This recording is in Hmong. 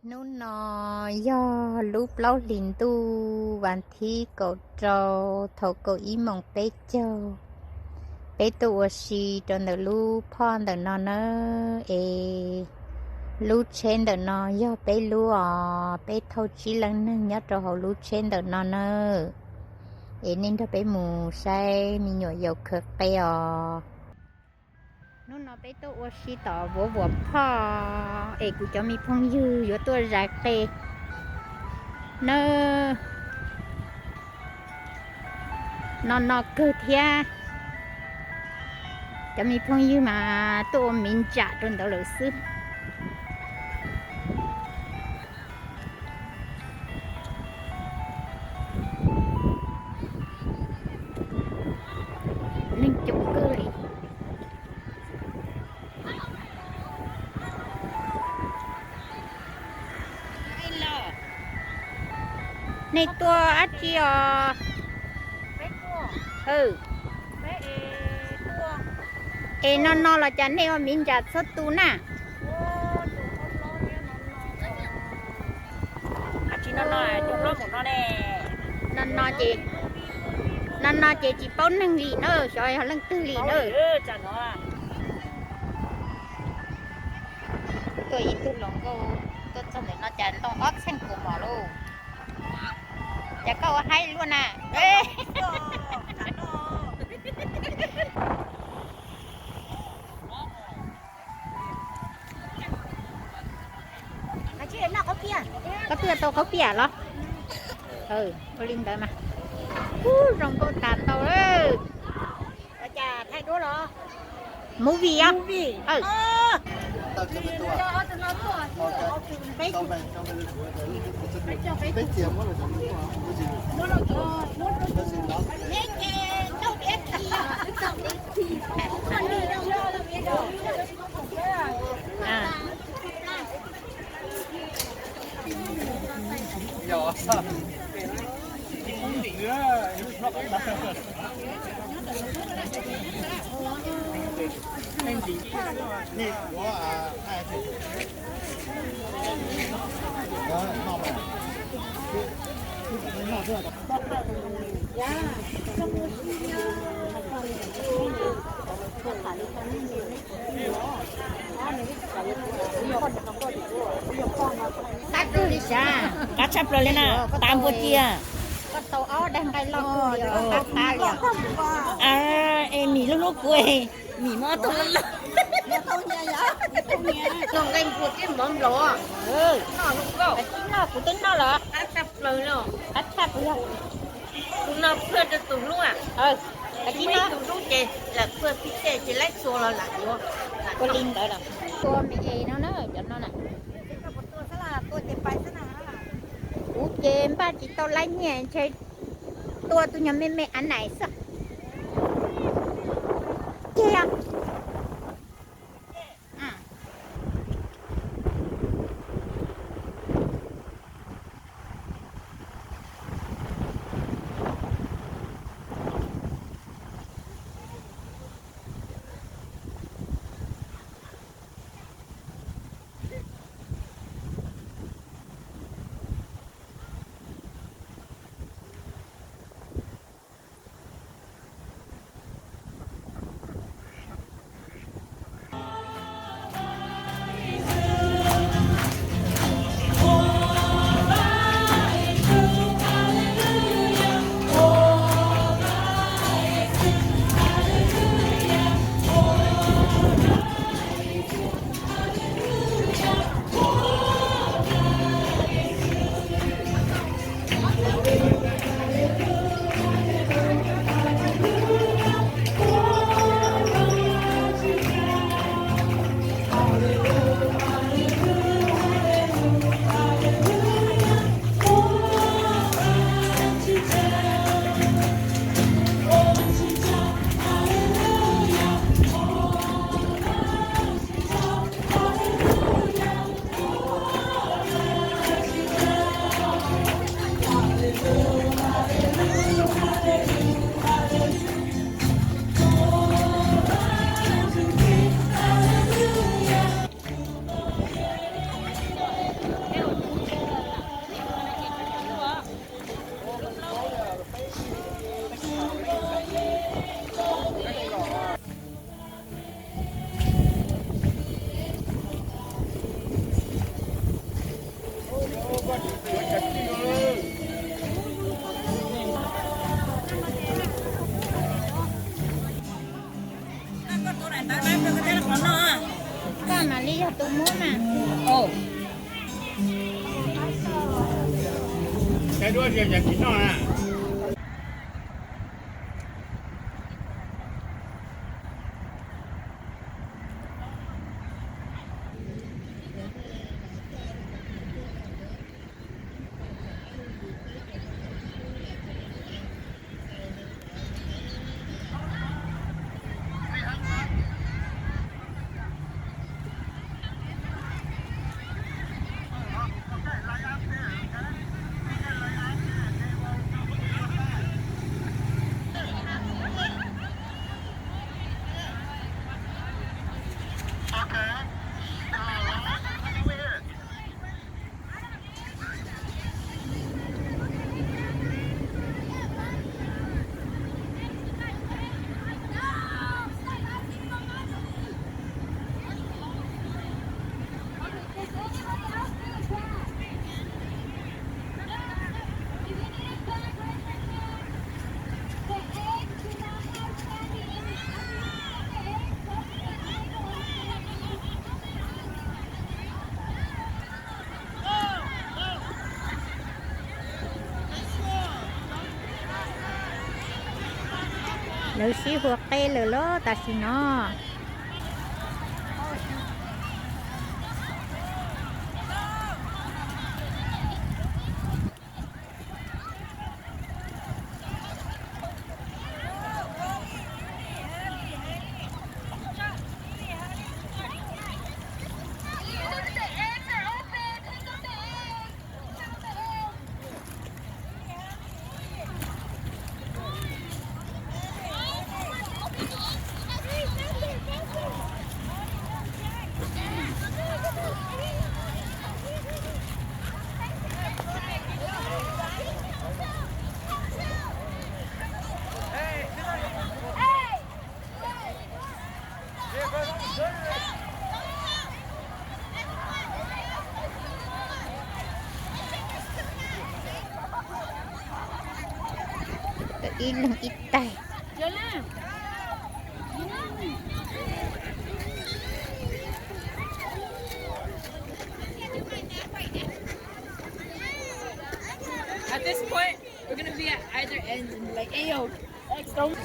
Hnub no yog lub plaub hlis ntuj vas thib kaum rau thaum kaum ib moos peb caug, peb tuaj ua si rau ntawm lub phoj ntawm no nawb. Es lub tsheb ntawm no yog peb lub os, peb thauj tsib leej neeg nyob rau hauv lub tsheb ntawm no nawb. Es nej nrog peb mus saib me nyuam yaus khawv qe os. Hnub no peb tuaj ua si tom vuav vuam phoj es kuv cov me phooj ywg yuav tuaj zais qe nawb. No no kawg thiab. Cov me phooj ywg mas tuaj ua miv ntsam rau ntawd lawm xwb. Neeg coob kawg li. Nej tuaj dab tsi os? Es no no los cas nej ua miv ntsam txhua tus na? No no ces, no no ces tsis paub neeg li na, xyov yog leej twg li na. Tuaj ib tug hluas nkauj tuaj txog ntawm no cas ntoo ob txheej kaus mom lauj. Cas koj ua haib luaj na? Koj tuaj tau khaub piam los? Ua li ntawd mas. Ub, zoo nkauj tas ntau lawm. Movie os? Qab tshaj plaws li na, tas npua cia. Koj tau ob daim nqaij loj kawg li, qab qab li. Es Mim lub hlub kuv, Mim muab ob tug loj loj. Tus nqaij npua tib mov nplaum. Kuv twb noj lawm. Qab tshaj plaws li. Qab tshaj plaws. Tus no phaj rau tus hlub. Tus hlub ces lam phaj pib tej ces laib txua los lam yuav. Ua li ntawd los tua me es no na, cov no na. Kuv ces npaj tsis tau laib nyiaj ntshe tua tus nyuag me me av nais xwb. Ceg. Lawv sib hu qeb lawm los tam sim no. Ib leeg ib taig. At this point, we're gonna be at either end and be like, hey, yo, X, don't.